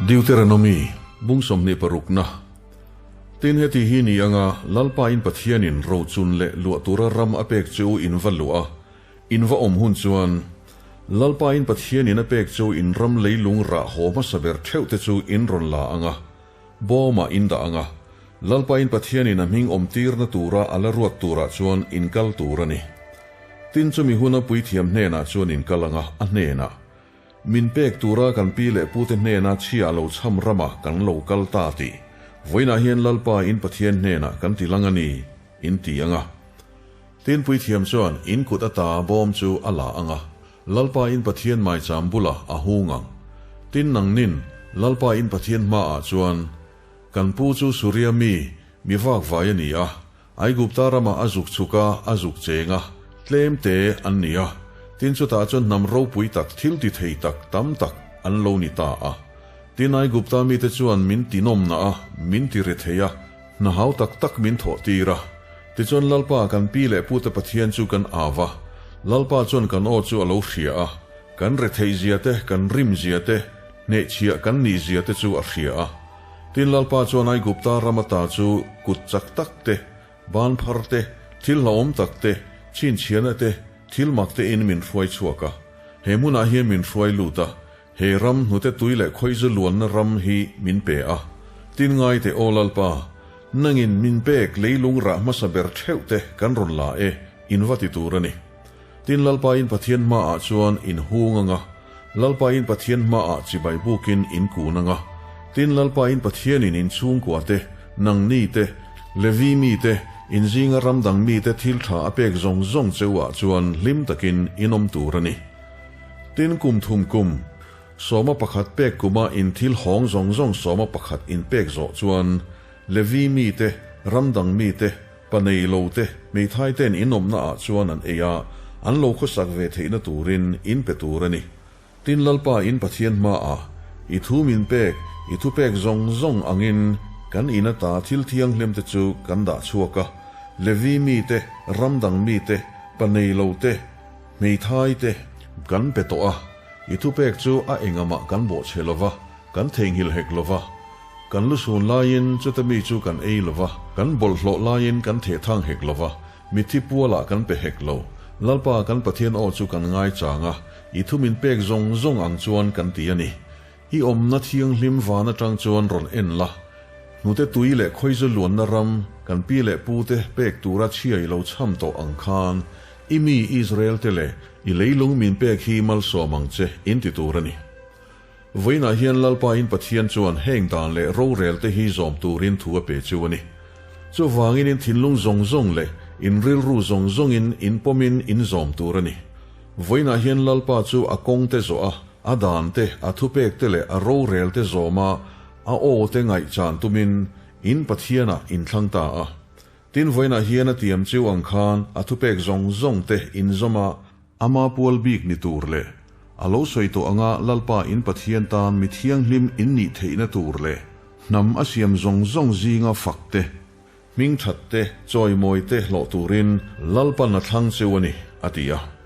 Deuteronomy, bung 26 na. Tin heti hi ni anga Lalpa in Pathianin rochun leh luah tura ram a pek che u in va luah a, in va awm hun chuan, Lalpa in Pathianin a pek che u in ram leilung rah haw hmasa ber theuh te chu in rawn la anga, bawmah in dah anga, Lalpa in Pathianin a hming awm tirna tura a la ruat turah chuan in kal tur a ni. Tin chumi huna puithiam hnenah chuan in kal anga, a hnenah, Min pek tura kan pi leh pute hnena chhia lo chham ramah kan lo kal ta tih vawiinah hian Lalpa in Pathian hnenah kan ti lang a ni, in ti ang a. Tin puithiam chuan in kut ata bawm chu a la ang a, Lalpa in Pathian maicham bulah a hung ang. Tin nangnin Lalpa in Pathian hmaah chuan, Kan pu chu Suria mi, mi vakvai a ni a, Aigupta ramah a zuk chhuk a, a zuk cheng a, tlem te an ni a, tin chutah chuan hnam ropui tak, thil ti thei tak tam tak an lo ni ta a. Tin Aigupta mite chuan min tinawmna a, min ti re thei a, hna hau tak tak min thawh tir a. Tichuan Lalpa kan pi leh pute Pathian chu kan au a, Lalpa chuan kan aw chu a lo hria a, kan retheih zia te, kan rim zia te, hnehchhiah kan nih zia te chu a hria a. Tin Lalpa chuan Aigupta ram ata chu kut chak tak te, ban phar te, thil hlauhawm tak te, chhinchhiahna te, thil mak te in min hruai chhuak a. He hmunah hian min hruai lut a, he ram hnute tui leh khawizu luanna ram hi min pe a. Tin ngai teh aw Lalpa, nangin min pek leilung rah hmasa ber theuh te kan rawn la e, in va ti tur a ni. Tin Lalpain Pathian hmaah chuan in hung anga, Lalpain Pathian hmaah chibai bukin in kun anga, tin Lalpain Pathianin in chhungkua te, nangni te, Levi mi te, in zinga ram dang mi te thil tha a pek zawng zawng cheu ah chuan hlim takin in awm tur a ni. Tin kum thum kum, sawma pakhat pek kuma in thil hawng zawng zawng sawma pakhat in pek zawh chuan Levi mi te, ram dang mi te, Pa nei lo te, hmeithai ten in awmna ah chuan an ei a, an lo khawsak ve theihna turin in pe tur a ni. Tin Lalpa in Pathian hma ah, i thu min pek, i thu pek zawng zawng angin kan in ata thil thianghlim te chu kan dah chhuak a, Levi mi te, ram dang mi te, pa nei lo te, hmeithai te, kan pe tawh a, i thu pek chu a engamah kan bawhchhe lova, kan theihnghilh hek lova. Kan lu sun laiin chuta mi chu kan ei lo va, kan bawlhhlawh laiin kan thehthang hek lo va, mitthi pualah kan pe hek lo. Lalpa kan Pathian aw chu kan ngaichang a, i thu min pek zawng zawng ang chuan kan ti a ni. I awmna thianghlim van atang chuan rawn en la, hnute tui leh khawizu luanna ram kan pi leh pute pek tura chhia i lo chham tawh ang khan i mi Israel te leh i leilung min pek hi malsawm ang che in ti tur a ni. Vawiinah hian Lalpain Pathian chuan heng dan leh rorel te hi zawm turin thu a pe chu a ni. Chuvangin in thinlung zawng zawng leh in rilru zawng zawngin in pawmin in zawm tur a ni. Vawiinah hian Lalpa chu a kawng te zawh a, a dan te, a thupek te leh a rorel te zawm a, a aw te ngaihchan tumin in Pathianah in thlang ta a. Tin vawiinah hian a tiam chiu ang khan a thupek zawng zawng te in zawm a, Ama pual bik ni tur leh a lo sawi tawh anga Lalpa in Pathian tan mi thianghlim in nih theihna tur leh hnam a siam zawng zawng zinga fak te, hming that te, chawimawi te hlawh turin Lalpan a thlang cheu a ni, a ti a.